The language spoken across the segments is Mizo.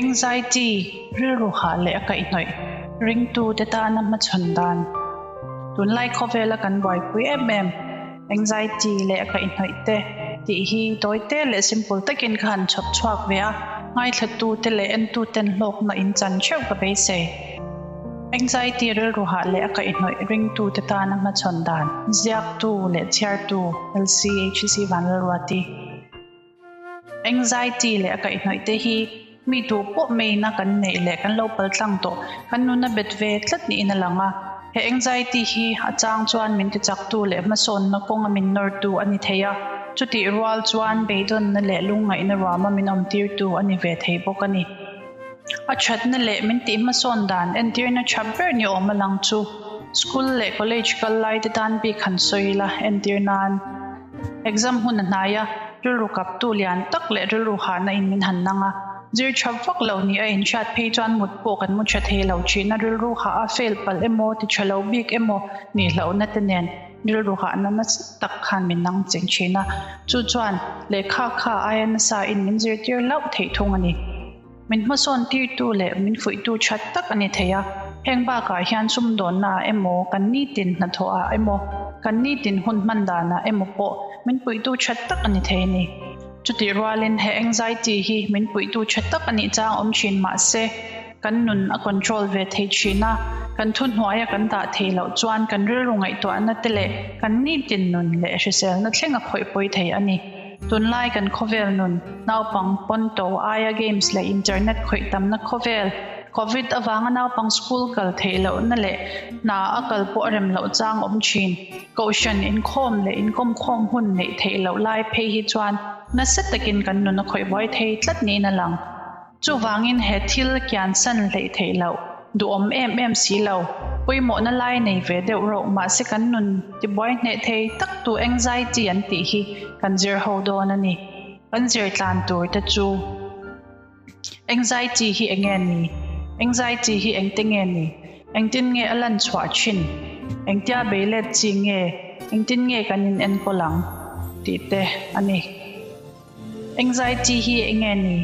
Anxiety, rilru hah leh a kaihhnawih, ringtute tana hmachhawn dan. Tunlai khawvela kan buaipui em em, anxiety leh a kaihhnawih te tih hi tawite leh simple takin ka han chhawp chhuak ve a, ngaithlatute leh entuten hlawkna in chan theuh ka beisei. Anxiety rilru hah leh a kaihhnawih ringtute tana hmachhawn dan, ziaktu leh chhiartu LCHC Vanlalruati. Anxiety leh a kaihhnawih te hi mi duh pawh maina kan neih leh kan lo pal tlang tawh, kan nuna bet ve tlat niin a lang a. He anxiety hi a chang chuan min tichaktu leh hmasawnna kawnga min nawrtu a ni thei a, chutih rual chuan beidawnna leh lungngaihna ruama min awmtirtu a ni ve thei bawk a ni. A thatna leh min tih hmasawn dan entirna tha ber ni awm a lang chu school leh college kal lai te tan bik han sawi ila entir nan. Exam hun a hnai a, rilru kaptu lian tak leh rilru hahna in min han nang a. Zir tha vak lo ni a inhriat phei chuan mut pawh kan mu tha thei lo thin a, rilru hah a fail palh emaw, ti tha lo bik emaw nih hlauhna te nen rilru hahna nasa tak khan min nang cheng thin a. Chu chuan lehkha kha aia nasa in min zirtir hlauh theih thung a ni. Min hmasawn tirtu leh min fuihtu tha tak a ni thei a, heng bakah hian sumdawnnaah emaw, kan nitin hnathawhah emaw, kan nitin hun hman danah emaw pawh min puihtu tha tak a ni thei a ni. Chutih rualin he anxiety hi min puihtu tha tak a nih chang awm thin mah se, kan nun a control ve thei thin a, kan thuhnuaia kan dah thei loh chuan kan rilru ngaihtuahna te leh kan nitin nun leh hriselna thleng a khawih pawi thei a ni. Tunlai kan khawvel nun, naupang pawnto aia games leh internet khawih tamna khawvel, Covid avanga naupang school kal theih lohna leh hna a kal pawh a rem loh chang awm thin. Kohhran inkhawm leh inkawmkhawm hun neih theih loh lai phei hi chuan nasa takin kan nun a khawih buai thei tlat niin a lang. Chuvangin he thil kiansan hleih theih loh, duhawm em em si lo, pawimawhna lai nei ve deuh rawh mahse kan nun tibuai hneh thei tak tu anxiety an tih hi kan zir ho dawn a ni. Kan zir tlan tur te chu anxiety hi enge ni? Anxiety hi engte nge ni? Engtin nge a lan chhuah thin? Engtia beilet chi nge? Engtin nge kan in enkawl ang? Tih te a ni. Anxiety hi enge ni?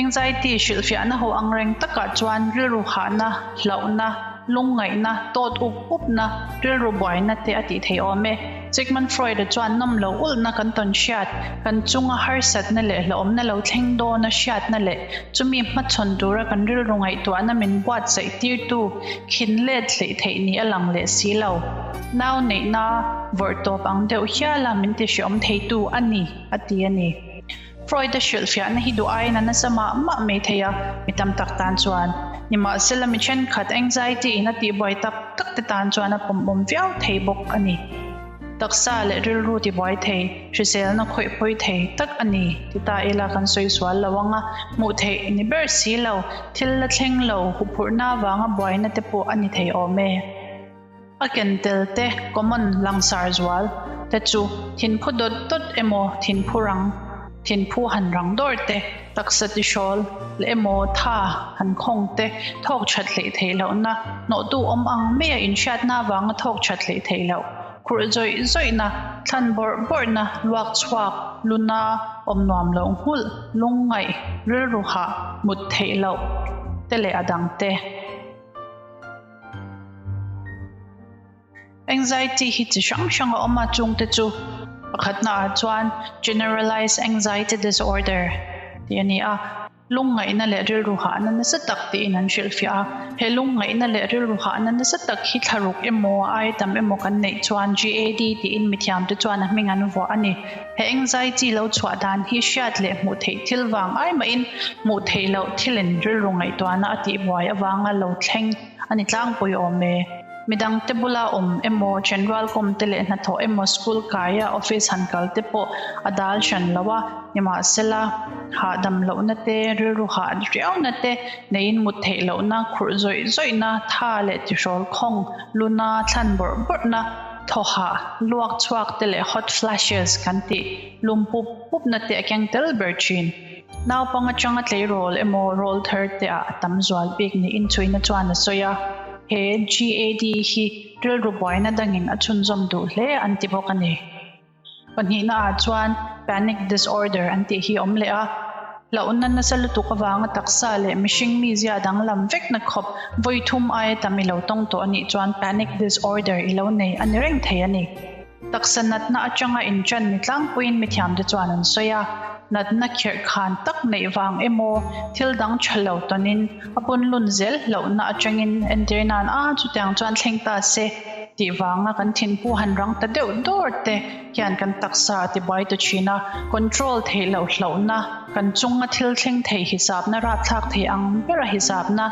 Anxiety hrilhfiahna ho angreng takah chuan rilru hahna, hlauhna, lungngaihna, tawt up upna, rilru buaina te a tih theih awm e. Sigmund Freud-a chuan nawm lo ulhna kan tawn hriat, kan chunga harsatna leh hlauhawmna lo thleng dawna hriatna leh chumi hmachhawn tura kan rilru ngaihtuahna min buatsaih tirtu khin let hleih theih ni a lang leh si lo. Nau neihna vawrh tawp ang deuh hiala min ti hreawm theitu a ni. a ti a ni. Freud-a hrilhfiahna hi duh aiin a nasa mah mah mai thei a, mi tam tak tan chuan. Nimahsela mi thenkhat anxiety in a tihbuai tak tak te tan chuan a pawmawm viau thei bawk a ni. Taksa leh rilru tibuai thei, hriselna khawih pawi thei tak a ni ti ta ila kan sawi sual lo ang a, hmuh theih ni ber si lo, thil la thleng lo, huphurhna avanga buaina te pawh a ni thei awm e. A ken tel te common langsar zual te chu thinphu dawt dawt emaw thinphu rang, thinphu han rang dawr te, taksa tihrawl leh emaw tha han khawng te, thawk that hleih theih lohna, hnawhtu awm ang maia inhriatna avanga thawk that hleih theih loh, khurh zawih zawihna, thlan bawrh bawrhna, luak chhuak, luna, awm nuam loh nghulh, lungngaih, rilru hah, mut theih loh te leh a dang te. Anxiety hi chi hrang hrang a awm a, chungte chu pakhatna ah chuan Generalized Anxiety Disorder tih a ni a, lungngaihna leh rilru hahna nasa tak tiin an hrilhfiah a. He lungngaihna leh rilru hahna nasa tak hi thlaruk emaw a ai tam emaw kan neih chuan GAD tiin mithiamte chuan a hming an vuah a ni. He anxiety lo chhuah dan hi hriat leh hmuh theih thil vang ai mahin hmuh theih loh thilin rilru ngaihtuahna a tihbuai avanga lo thleng a ni tlangpui awm e. Midangte bula awm emaw, ṭhenrual kawm te leh hnathawh emaw, school kaia office han kal te pawh a dal hran lo a, nimahsela hahdam lohna te, rilru hah riauna te neiin mut theih lohna, khurh zawih zawihna, tha leh tihrawl khawng, luna thlan bawrh bawrhna, Thawhah, luak chhuak te leh hot flashes kan tih lum pup pup na te a keng tel ber thin. Naupang atanga tleirawl emaw rawl thar te ah a tam zual bik niin chhuina chuan a sawi a. He GAD hi rilru buaina dangin a chhunzawm duh hle an ti bawk a ni. Pahnihna ah chuan panic disorder an tih hi a awm leh a. Hlauhna nasa lutuk avanga taksa leh mihring mizia danglam vekna khawp vawi thum aia tam i lo tawng tawh a nih chuan panic disorder i lo nei a ni reng thei a ni. Taksa natna atanga inṭan ni tlangpuiin mithiamte chuan an sawi a, natna khirh khan tak neih vang emaw thil dang ṭha lo tawnin a punlun zel hlauhna atangin entir nan a chutiang chuan thleng ta se tih vanga kan thinphu han rang ta deuh dawr te hian kan taksa a tibuai ta thin a, control theih loh hlauhna, kan chunga thil thleng thei hisapna rapthlak thei ang bera hisapna,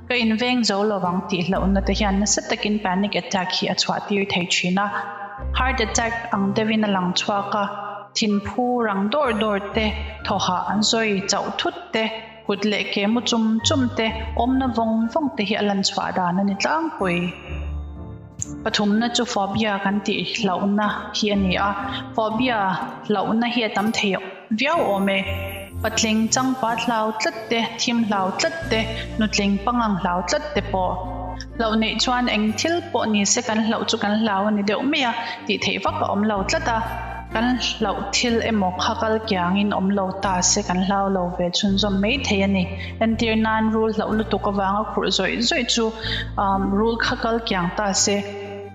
ka inveng zo lovang tih hlauhna te hian nasa takin panic attack hi a chhuah tir thei thin a. Heart attack ang deuhin a lang chhuak a, thinphu rang dawr dawr te, thawhah an sawi chauh thut te, kut leh ke mu chum chum te, awmna vawng vawng te hi a lan chhuah dan a ni tlangpui. Pathumna chu phobia kan tih hlauhna hi a ni a, phobia hlauhna hi a tam thei viau awm e. Patling changpat hlau tlat te, thim hlau tlat te, nutling pangang hlau tlat te pawh. Hlauh neih chuan eng thil pawh ni se kan hlauh chu kan hlau a ni deuh mai a, tih theih vak a awm lo tlat a. Kan hlauh thil emaw kha kal kiangin awm lo ta se kan hlau lo ve chhunzawm mai thei a ni. Entir nan rul hlauh lutuk avanga khurh zawih zawih chu rul kha kal kiang ta se,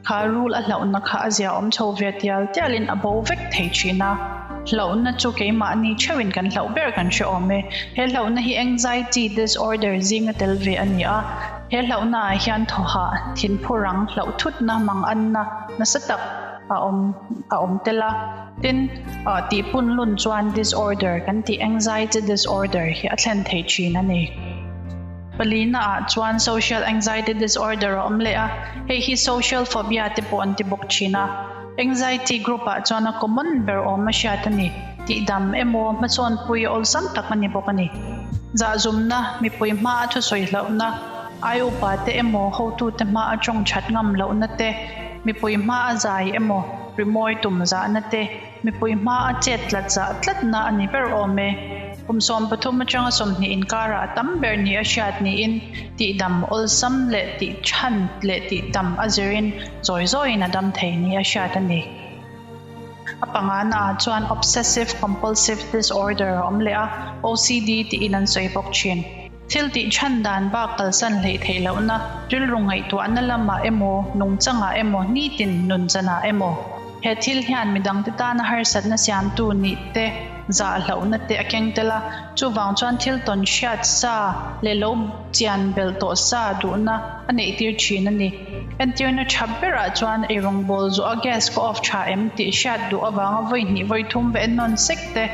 kha rul a hlauhna kha a zia awm chho ve tial tialin a bo vek thei thin a. Hlauhna chu keimahni theuhin kan hlauh ber kan hre awm e. He hlauhna hi anxiety disorder zinga tel ve a ni a. He hlauhna ah hian thawhah thinphu rang hlauh thutna manganna nasa tak a awm a awm tel a. Tin, tih punlun chuan disorder kan tih anxiety disorder hi a thlen thei thin a ni. Palina ah chuan social anxiety disorder a awm leh a, hei hi social phobia te pawh an ti bawk thin a. Anxiety group ah chuan a common ber awm a hriat a ni. Tihdam emaw hmasawnpui awlsam tak a ni bawk a ni. Zahzumna, mipui hma a thusawi hlauhna, ai upa te emaw hotute hma a tawng that ngam lohna te, mipui hma a zai emaw rimawi tum zahna te, mipui hma a chet tlat zah tlatna a ni ber awm e. Kum 13 atanga 20 inkarah a tam ber ni a hriat niin tihdam awlsam leh tih than leh tih tam a zirin zawi zawiin a dam thei ni a hriat a ni. A pangana ah chuan Obsessive Compulsive Disorder a awm leh a, OCD tiin an sawi bawk thin. Thil tih chhan dan bak kalsan hleih theih lohna, rilru ngaihtuahna lamah emaw, nungchangah emaw, nitin nunchanah emaw. He thil hian midangte tana harsatna siamtu nih te, zah hlauhna te a keng tel a, chuvang chuan thil tawn hriat sa leh lo chian belh tawh sa duhna a neih tir thin a ni. Entirna tha berah chuan eirawngbawl zawh a gas ka off tha em tih hriat duh avanga vawi hnih vawi thum va en nawn sek te,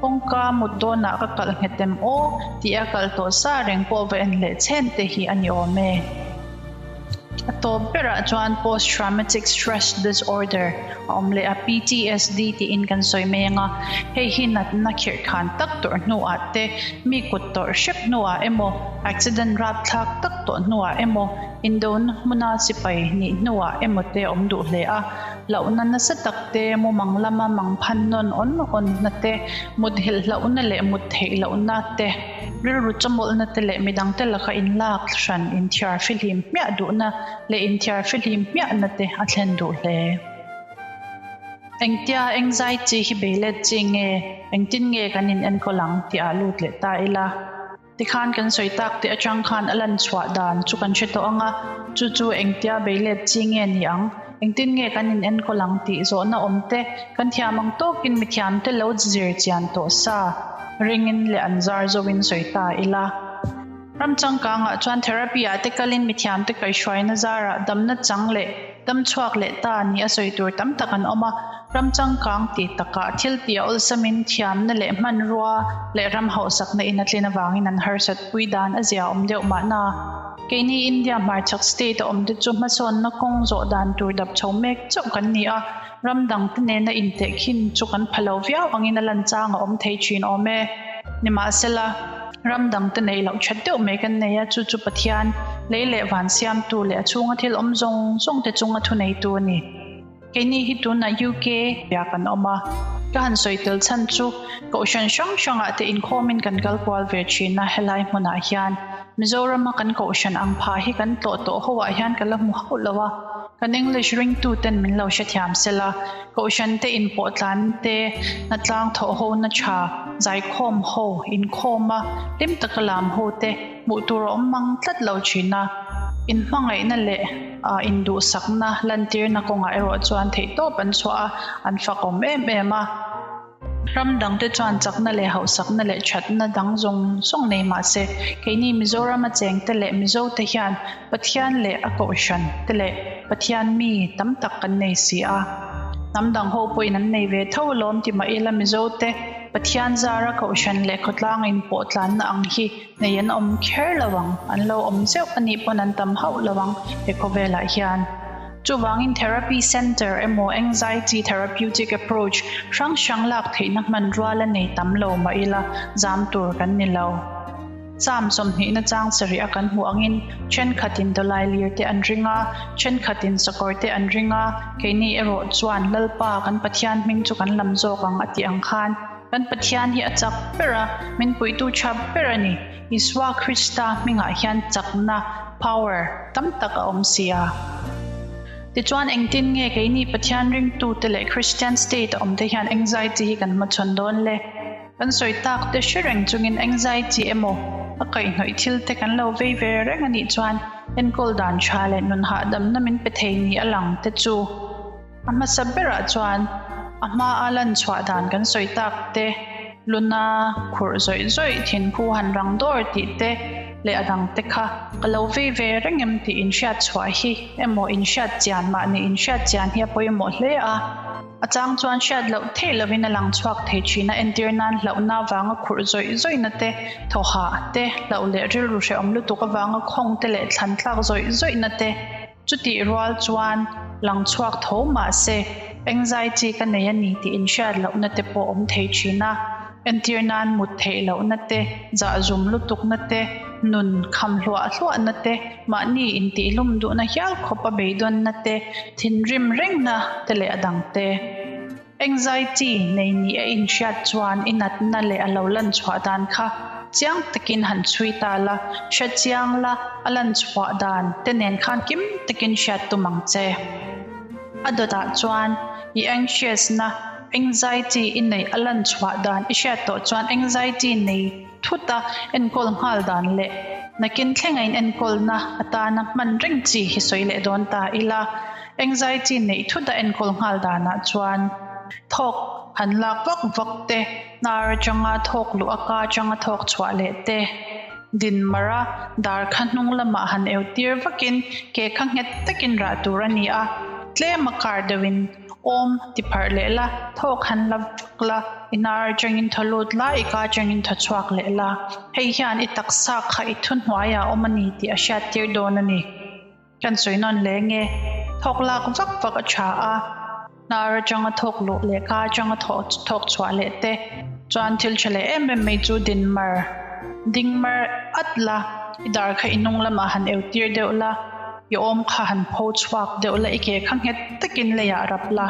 kawngka mut dawnah ka kalh nghet em aw tih a kalh tawh sa reng pawh va en leh chhen te hi a ni awm e. A tawp berah chuan Post Traumatic Stress Disorder a awm leh a, PTSD tiin kan sawi mai ang a, hei hi natna khirh khan tak tawrh hnuah te, mi kut tawrh hrep hnuah emaw, accident rapthlak tak tawh hnuah emaw, Indona hmuna sipai nih hnuah emaw te awm duh hle a, hlauhna nasa tak te, mumang lama mang phan nawn awn awnna te, mut helh hlauhna leh mut theih lohna te, rilru chawmawlhna te leh midangte laka inlak hran inthiar fihlim hmiah duhna leh inthiar fihlim hmiahna te a thlen duh hle. Engtia anxiety hi beilet chi nge, engtin nge kan in enkawl ang tih ah lut leh ta ila. Tikhan kan sawi tak te atang khan a lan chhuah dan chu kan hre tawh ang a, chu chu engtia beilet chi nge ni ang, engtin nge kan in enkawl ang tih zawhna awm te kan thiam ang tawkin mithiam te lo zir chian tawh sa ringin leh an zar zoin sawi ta ila. Ram changkangah chuan therapy ah te kalin mithiam te kaihhruaina zarah damna chang leh dam chhuak leh ta ni a sawi tur tam tak an awm a, ram changkang tih takah thil tih a awlsamin thiamna leh hmanrua leh ram hauhsakna in a tlin avangin an harsat pui dan a zia awm deuh mahna. Keini India hmarchhak state a awm te chu hmasawnna kawng zawh dan tur dap chho mek chauh kan ni a, ram dang te nena intehkhin chu kan pha lo viau angin a lan chang a awm thei thin awm e. Nimahsela. Ram dang te neih loh that deuh mai kan nei a, chu chu Pathian lei leh van siamtu leh a chhunga thil awm zawng zawng te chunga thuneitu a ni. Keini hi tunah UK ah kan awm a, Ka han sawi tel chhan chu Kohhran hrang hrangah te inkhawmin kan kal kual ve thin a, helai hmunah hian Mizorama kan Kohhran ang pha hi kan tlawh tawh ho ah hian ka la hmu hauh lo a, kan English ringtu ten min lo hrethiam sela, Kohhran te inpawh tlan te, hnatlang thawh ho na tha, zaikhawm ho, inkhawm a, hlim taka lam ho te hmuh tur a awm mang tlat lo thin a, inhmangaihna leh induhsakna lantirna kawngah erawh chuan theihtawp an chhuah a, an fakawm em em a. Ram dangte chuan chakna leh hauhsakna leh thatna dang zawng zawng nei mah se, keini Mizorama chengte leh Mizote hian Pathian leh a Kohhran te leh Pathian mi tam tak kan nei si a. Hnam dang ho pawhin an nei ve tho alawm ti mah ila Mizote Pathian zara Kohhran leh khawtlang inpawh tlanna ang hi nei an awm kher lo ang, an lo awm zeuh a nih pawn an tam hauh lo ang he khawvelah hian. Chuvangin therapy centre emaw anxiety therapeutic approach hrang hrang lak theihna hmanrua la nei tam lo mah ila zam tur kan ni lo. Cham sawmhnihna chang sarih a kan hmuh angin thenkhatin dawlai lir te an ring a, thenkhatin sakawr te an ring a, keini erawh chuan Lalpa kan Pathian hming chu kan lam zawk ang a tih ang khan kan Pathian hi a chak ber a, min puitu tha ber a ni. Isua Krista hmingah hian chakna, power, tam tak a awm si a. Tichuan engtin nge keini Pathian ringtute leh Christian state a awmte hian anxiety hi kan hmachhawn dawn le? Kan sawi tak te hre reng chungin anxiety emaw a kaihhnawih thil te kan lo vei ve reng a nih chuan enkawl dan tha leh nun hahdamna min pe thei ni a lang te chu a hmasa berah chuan a hma a lan chhuah dan kan sawi tak te, luna khurh zawih zawih thinphu han rang dawr tih te leh a dang te kha ka lo vei ve reng em tih inhriat chhuah hi emaw inhriat chian mahni inhriat chian hi a pawimawh hle a. A chang chuan hriat loh theih lovin a lang chhuak thei thin a, entir nan hlauhna avanga khurh zawih zawihna te, thawhah te, hlauh leh rilru hrehawm lutuk avanga khawng te leh thlan tlak zawih zawihna te. Chutih rual chuan lang chhuak tho mah se, anxiety ka nei a ni tih inhriat lohna te pawh awm thei thin a. Entir nan mut theih lohna te, zahzum lutukna te, nun kham hluah hluahna te, mahni intihlum duhna hial khawp a beidawnna te, thinrim rengna te leh a dang te. Anxiety nei ni a inhriat chuan i natna leh a lo lan chhuah dan kha chiang takin han chhui ta la, hre chiang la, a lan chhuah dan te nen khan kim takin hriat tum ang che. A dawtah chuan i anxious na, anxiety i neih a lan chhuah dan i hriat tawh chuan anxiety nei thut a enkawl nghal dan leh nakin thlenga in enkawlna atana hman reng chi hi sawi leh dawn ta ila. Anxiety neih thut a enkawl nghal danah chuan thawk han lak vak vak te, hnar atanga thawk luh a ka atanga thawk chhuah leh te, din mar a dar kha hnung lamah han eu tir vakin ke kha nghet takin rah tur a ni a, tlem a kar deuhin awm ti pharh leh la, thawk han la vak la, i hnar atangin thaw lut la, i ka atangin thaw chhuak leh la, hei hian i taksa kha i thuhnuaiah a awm a ni tih a hriattir dawn a ni. Kan sawi nawn leh nge? Thawk lak vak vak a tha a, hnar atanga thawk luh leh ka atanga thawk chhuah leh te chuan thil tha leh em em mai chu din mar, ding mar at la, i dar kha i hnung lamah han eu tir deuh la, i awm kha han pho chhuak deuh la, i ke kha nghet takin leiah rap la.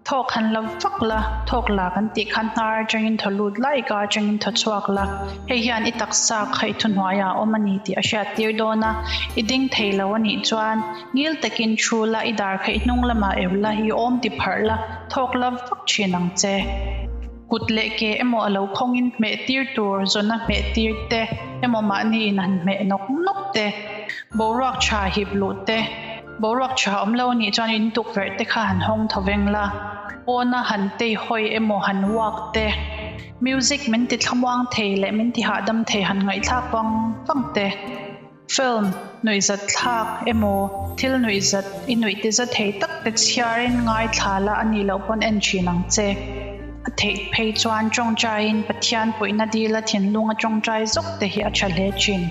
Thawk han la vak la, thawk la kan tih khan hnar atangin thaw lut la, i ka atangin thaw chhuak la. Hei hian i taksa kha i thuhnuaiah a awm a ni tih a hriat tir dawn a. I ding thei lo a nih chuan ngil takin thu la, i dar kha i hnung lamah eu la, i awm ti pharh la, thawk la vak thin ang che. Kut leh ke emaw a lo khawngin hmeh tir tur zawna hmeh tir te emaw mahni in han hmeh nawk nawk te, boruak tha hip luh te, Boruak tha awm lo anih chuan in tukverh te kha han hawng tho veng la, pawna han tei hawi emaw han walk te, music min ti thlamuang thei leh min ti hahdam thei han ngaihthlak vang vang te, film nuihzat thlak emaw thil nuihzat i nuih ti za thei tak te chhiarin ngaithla la anih loh pawn en thin ang che. A theih phei chuan tawngtaiin Pathian puihna dila thinlunga tawngtai zawk te hi a tha hle thin.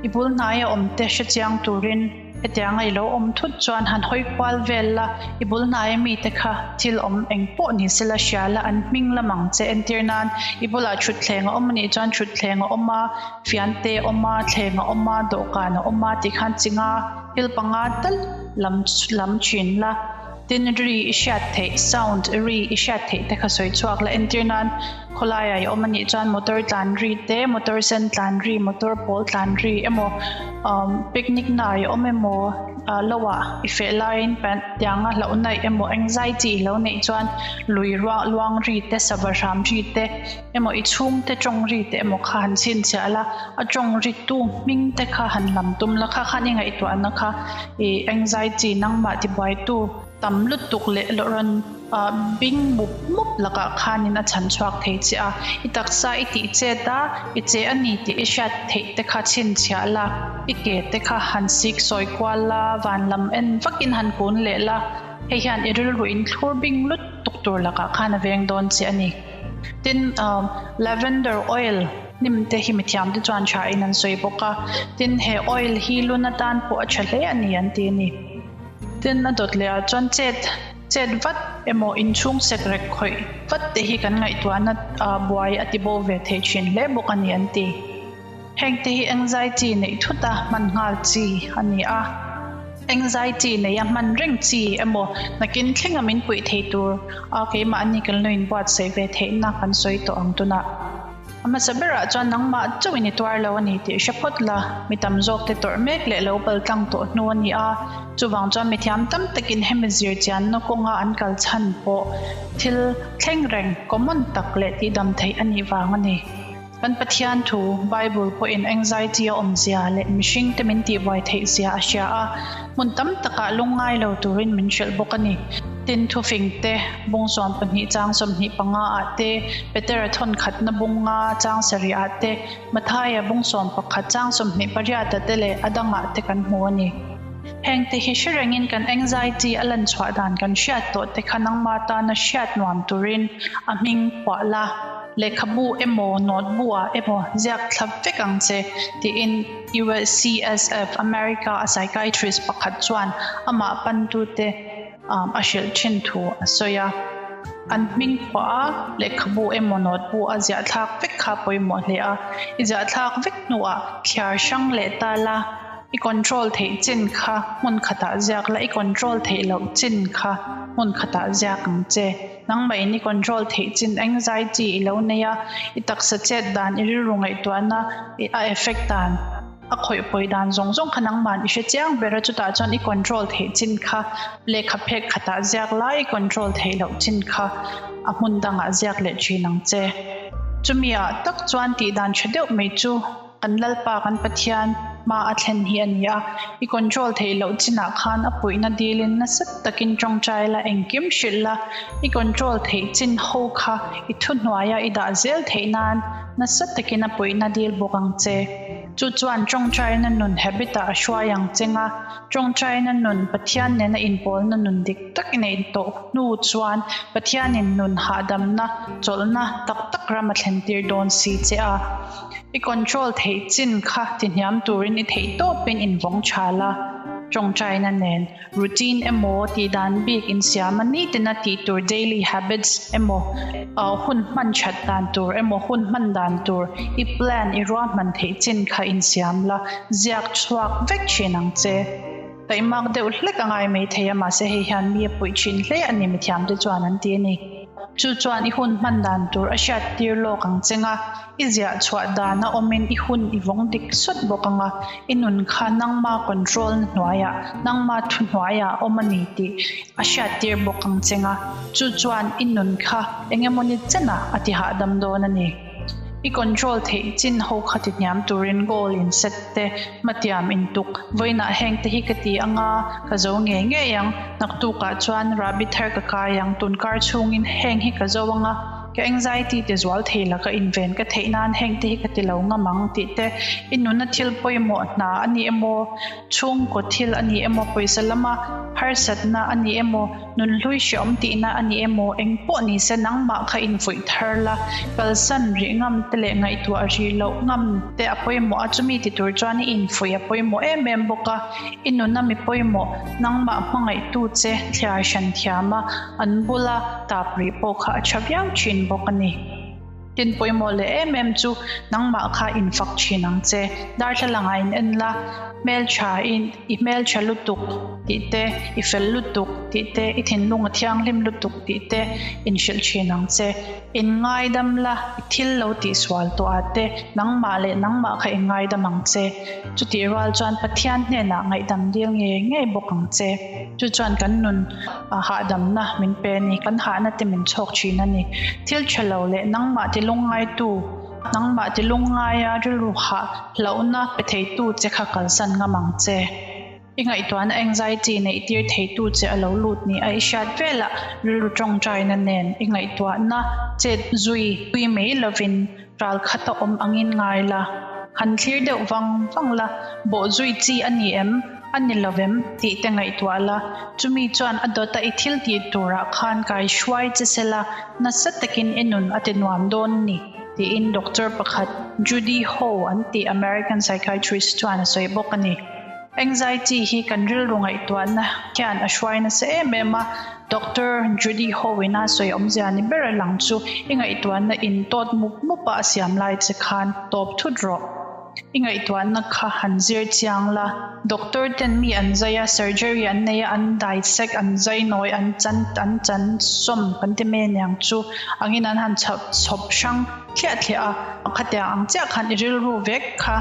I bul hnaia awm te hrechiang turin Hetianga i lo awm thut chuan han hawi kual vel la, i bul hnaia mite kha thil awm eng pawh ni sela hria la, an hming lam ang che. Entir nan, i bulah thutthleng a awm anih chuan thutthleng a awm a, fiante a awm a, thleng a awm a, dawhkan a awm a tih khan chi nga, thil panga tal lam lam thin la. Tin, ri i hriat theih, sound, ri i hriat theih te kha sawi chhuak la. Entir nan, khawlaiah i awm a nih chuan motor tlan ri te, motor sen tlan ri, motor pawl tlan ri emaw, picnic naah i awm emaw, lo ah i feh laiin tianga hlauh naih emaw, anxiety i lo neih chuan lui ruah luang ri te, sava hram ri te emaw, i chhungte tawng ri te emaw kha han chhinchhiah la, a tawng ri tu hming te kha han lam tum la, kha khan i ngaihtuahna kha i anxiety nangmah tibuaitu tam lutuk leh rawn bing mup mup lakah khanin a chhan chhuak thei che a, i taksa i tih chet a, i che a ni tih i hriat theih te kha chhinchhiah la, i ke te kha han sik sawi kual la, van lam en vakin han kun leh la, hei hian i rilru in thlur bing lutuk tur lakah khan a veng dawn che a ni. Tin, lavender oil hnim te hi mithiam te chuan tha in an sawi bawk a, tin he oil hi lun atan pawh a tha hle a ni an ti a ni. Tin a dawt leh ah chuan chet chet vat emaw inchhung sek rek khawih vat te hi kan ngaihtuahna buai a ti bo ve thei thin hle bawk a ni an ti. Heng te hi anxiety neih thut a hman nghal chi a ni a. Anxiety neih a hman reng chi emaw nakin thlenga min puih thei tur a keimahni kan lo inbuatsaih ve theihna kan sawi tawh ang tunah. A hmasa berah chuan nangmah chauhin i tuar lo a ni tih hre phawt la, mi tam zawk te tawrh mek leh lo pal tlang tawh hnu a ni a, chuvang chuan mi thiam tam takin hemi zir chianna kawnga an kal chhan pawh thil thleng reng common tak leh tihdam theih a nih vang a ni. Kan Pathian thu, Bible, pawhin anxiety a awmzia leh mihringte min tihbuai theihzia a hria a, hmun tam takah lungngai lo turin min hrilh bawk a ni. Tin, thufing te, bung 12 chang 25 ah te, Petera thawnkhatna bung nga chang sarih ah te, Mathaia bung 11 chang 28 ah te leh a dangah te kan hmu a ni. Heng te hi hre rengin kan anxiety a lan chhuah dan kan hriat tawh te kha nangma tana hriat nuam turin a hming phuah la. Lehkhabu emaw notebook ah emaw ziak thla vek ang che tiin UCSF, America a psychiatrist pakhat chuan amah pantute a hrilh thin thu a sawi a. An hming phuah a, lehkhabu emaw notebook a ziah thlak vek kha pawimawh hle a. I ziah thlak vek hnuah thliar hrang leh ta la, i control theih chin kha hmun khatah ziak la, i control theih loh chin kha hmun khatah ziak ang che. Nangmah in i control theih chin anxiety i lo nei a, i taksa chet dan, i rilru ngaihtuahna, i a effect dan, a khawih pawi dan zawng zawng kha nangmahn i hre chiang ber a, chutah chuan i control theih chin kha lehkha phek khatah ziak lai i control theih loh chin kha a hmun dangah ziak leh thin ang che. Chumi ah tak chuan tih dan tha deuh mai chu. Kan Lalpa kan Pathian hma a thlen hi a ni a, i control theih loh chinah khan a puihna dilin nasa takin tawngtai la, engkim hrilh la, i control theih chin ho kha i thuhnuaia i dah zel theih nan nasa takin a puihna dil bawk ang che. Chu chuan tawngtaina nun habit ah a hruai ang cheng a, tawngtaina nun Pathian nena inpawlna nun dik tak i neih tawh hnu chuan Pathianin nun hahdamna, chawlhna tak tak ram a thlentir dawn si che a. I control theih chin kha ti hniam turin i theih tawpin invawng tha la, tawngtaina nen routine emaw tih dan bik insiam a nitina tih tur daily habits emaw hun hman that dan tur emaw hun hman dan tur i plan i ruahman theih chin kha insiam la, ziak chhuak vek thin ang che. Taihmak deuh hlek a ngai mai thei a, mahse hei hian mi a puih thin hle a ni mithiamte chuan an ti a ni. Chu chuan i hun hman dan tur a hriat tir lawk ang cheng a, i ziah chhuah dan a awmin i hun i vawng dik sawt bawk ang a, i nun kha nangma control na hnuaiah, nangma thu hnuaiah a awm a ni tih a hriat tir bawk ang cheng a, chu chuan i nun kha eng emawni chenah a ti hahdam dawn a ni. I control theih chin ho kha ti hniam turin goal in set te, hmatiam in tuk, vawiinah heng te hi ka ti anga ka zo ngei ngei ang, naktukah chuan rahbi thar ka kai ang, tunkar chhungin heng hi ka zo anga ka anxiety ti zual thei la ka inven ka theih nan heng te hi ka ti lo ngam ang tih te, i nuna thil pawimawh hna a ni emaw, chhungkaw thil a ni emaw, pawisa lama harsatna a ni emaw, Nunhlui hreawm tihna a ni emaw, eng pawh ni se nangmah kha infuih thar la, kalsan rih ngam te leh ngaihtuah rih loh ngam te a pawimawh a, chumi ti tur chuan i infuih a pawimawh em em bawk a, i nuna mi pawimawh nangmah hmangaihtu che thliar hran thiam a, an bula tap rih pawh kha a tha viau thin bawk a ni. Tin pawimawh leh em em chu nangmah kha infak thin ang che, darthlalangah in en la, hmeltha in i hmeltha lutuk. tih te, i fel lutuk tih te, i thinlung a thianghlim lutuk tih te inhrilh thin ang che. In ngaidam la, i thil lo tihsual tawh ah te nangmah leh nangmah kha i ngaidam ang che. Chutih rual chuan Pathian hnenah ngaihdam dil ngei ngei bawk ang che. Chu chuan kan nun hahdamna min pe a ni, kan hahna te min chhawk thin a ni. Thil tha lo leh nangmah ti lungngaitu, nangmah ti lungngaia rilru hah hlauhna pe theitu che kha kalsan ngam ang che. I ngaihtuahna anxiety neih tir theitu che a lo lut ni a i hriat velah rilru tawngtaina nen i ngaihtuahna chet zui pui mai lovin ral khat a awm angin ngai la. Han thlir deuh vang vang la, bawh zui chi a ni em? A ni lo em? tih te ngaihtuah la. Chumi chuan a dawta i thil tih turah khan kai hruai che se la, nasa takin i nun a ti nuam dawn ni, tiin doctor pakhat Judy Ho an tih American psychiatrist chuan a sawi bawk a ni. Anxiety hi kan rilru ngaihtuahna hian a hruai nasa em em a, Doctor Judy Ho-in a sawi awmzia ni ber a lang chu i ngaihtuahna in tawt mup mup a a siam lai che khan tawp thut rawh. I ngaihtuahna kha han zir chiang la, Doctor ten mi an zai a, surgery an nei a, an dissect, an zai nawi, an chan an chan sawm kan ti mai aniang chu angin an han chhawp chhawp hrang thliah thliah a, khatiang ang chiah khan i rilru vek kha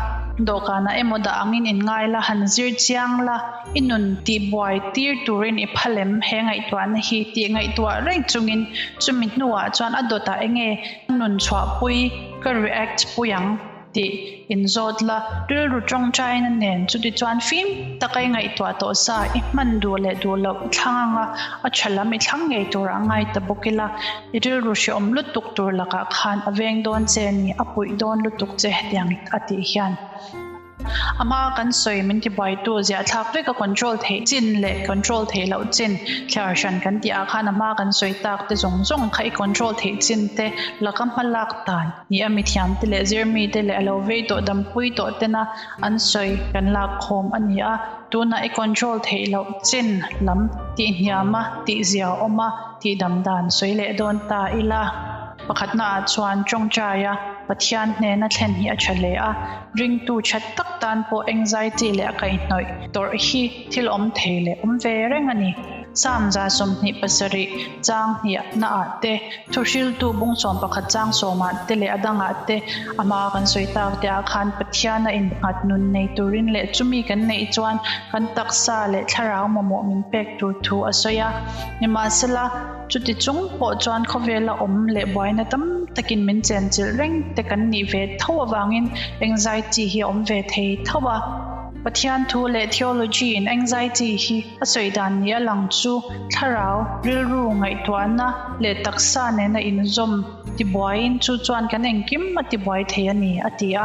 dawhkanah emaw dah angin in ngai la, han zir chiang la, i nun tihbuai tir turin i phal em? He ngaihtuahna hi tih ngaihtuah reng chungin chumi hnuah chuan a dawtah enge nun chhuahpui ka react pui ang? Tih inzawt la, rilru tawngtaina nen chutichuan fim taka i ngaihtuah tawh sa, i hman duh leh duh loh i thlang anga a tha lam i thlang ngei tur a ngai ta bawk ila, i rilru hrehawm lutuk tur lakah khan a veng dawn che ni, a puih dawn lutuk che hetiang a tih hian. A hma kan sawi min tibuaitu ziahthlak vek a control theih chin leh control theih loh chin thliar hran kan tih ah khan a hma kan sawi tak te zawng zawng kha i control theih chin te laka hma lak dan ni a mithiam te leh zirmi te leh a lo vei tawh dampui tawh tena an sawi kan lak khawm a ni a, tunah i control theih loh chin lam tih hniam a tih zia awm a tih dam dan sawi leh dawn ta ila. Pakhatna ah chuan tawngtai a Pathian hnena thlen hi a tha hle a, ringtu tha tak tan pawh anxiety leh a kaihhnawih tawrh hi thil awm thei leh awm ve reng a ni. Psalm 27 chang hniahna ah te, Thuhriltu bung 11 chang sawmah te leh a dangah te a hma kan sawi tak te ah khan Pathian a innghat nun nei turin leh chumi kan neih chuan kan taksa leh thlarau mamawh min pek tur thu a sawi a. Nimahsela, chuti chung pawh chuan khawvela awm leh buaina tam takin min chenchilh reng te kan nih ve tho avangin anxiety hi a awm ve thei tho a. Pathian thu leh theology in anxiety hi a sawi dan ni a lang chu thlarau, rilru, ngaihtuahna leh taksa nena inzawm tibuaiin chu chuan kan engkim a tibuai thei a ni, a ti a.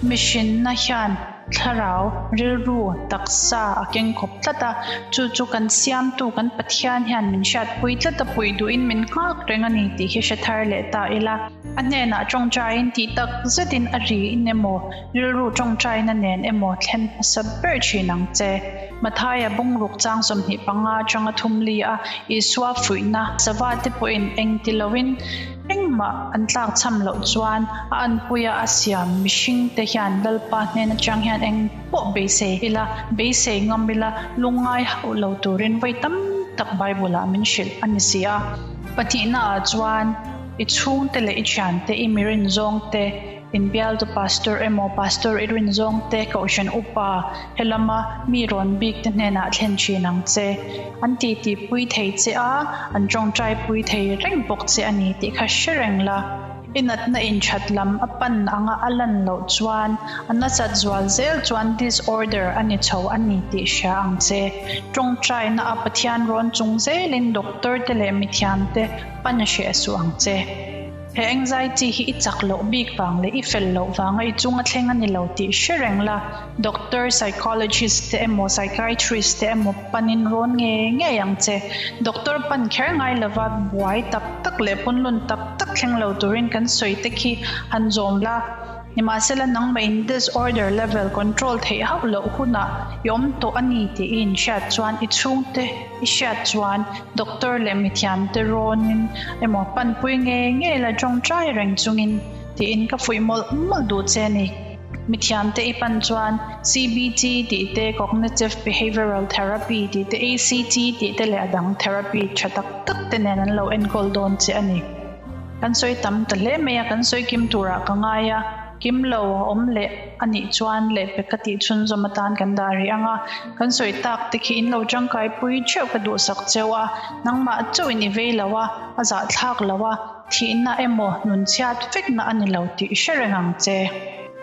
Mihrinna hian thlarau, rilru, taksa a keng khawp tlat a, chu chu kan siamtu kan Pathian hian min hriatpui tlat a, puih duhin min nghak reng a ni tih hi hre thar leh ta ila. A hnenah tawngtaiin tih tak zetin a riin emaw, Rilru tawngtaina nen emaw thlen hmasa ber thin ang che. Mathaia bungruk chang 25 atanga thum li a Isua fuihna sava te pawhin eng ti loin engmah an tlak cham loh chuan a anpuia a siam mihring te hian Lalpa hnen atang hian eng pawh beisei ila, beisei ngam ila, lungngai hauh lo turin vawi tam tak Bible ah min hrilh a ni si a. Pahnihna ah chuan i chhungte leh i thiante, i mirin zawngte, Inbialtu pastor emaw pastor i rin zawng te kohhran upa helama mi rawn bik te hnenah thlen thin ang che. An titi pui thei che a, an tawngtai pui thei reng bawk che a ni tih kha hre reng la. I natna inthat lam a pan anga a lan loh chuan a nasat zual zel chuan disorder a ni chho a ni tih hria ang che. Tawngtaina a Pathian rawn chung zelin doctor te leh mithiam te pan hreh suh ang che. He anxiety hi i chak loh bik vang leh i fel loh vanga i chunga thleng a ni lo tih hre reng la, doctor, psychologist te emaw psychiatrist te emaw panin rawn ngei ngei ang che. Doctor pan kher ngai lova buai tak tak leh punlun tak tak thleng lo turin kan sawi te khi han zawm la. Nimahsela nangmah in disorder level control theih hauh loh hunah i awm tawh a ni tih i inhriat chuan i chhungte i hriat chuan doctor leh mithiamte rawnin emaw panpui ngei ngei la tawngtai reng chungin tiin ka fuih mawlh mawlh duh che a ni. Mithiamte i pan chuan CBT tih te, Cognitive Behavioral Therapy tih te, ACT tih te leh a dang therapy tha tak tak te nen an lo enkawl dawn che a ni. Kan sawi tam ta hle mai a, kan sawi kim turah ka ngai a, kim lo a awm leh a nih chuan lehpek ka tih chhunzawm atan kan dah rih ang a, kan sawi tak te khi in lo tangkai pui theuh ka duhsak cheu a, nangmah chauhin i vei lo a, a zahthlak lo a. Thihna emaw nunchhiat vekna a ni lo tih hre reng ang che.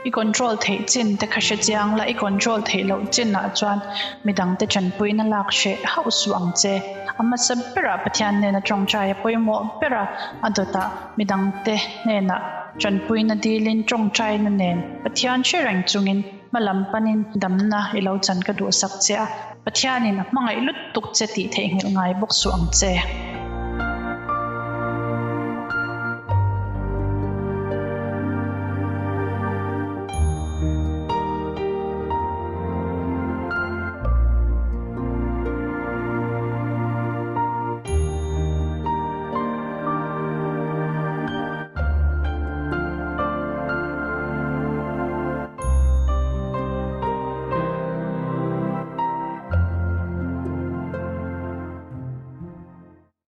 I control theih chin te kha hre chiang la, i control theih loh chinah chuan midangte tanpuina lak hreh hauh suh ang che. A hmasa berah Pathian hnena tawngtai a pawimawh ber a, a dawtah midangte hnenah tanpuina dilin tawngtaina nen Pathian hre reng chungin hma lam panin damna i lo chan ka duhsak che a, Pathianin a hmangaih lutuk che tih theihnghilh ngai bawk suh ang che.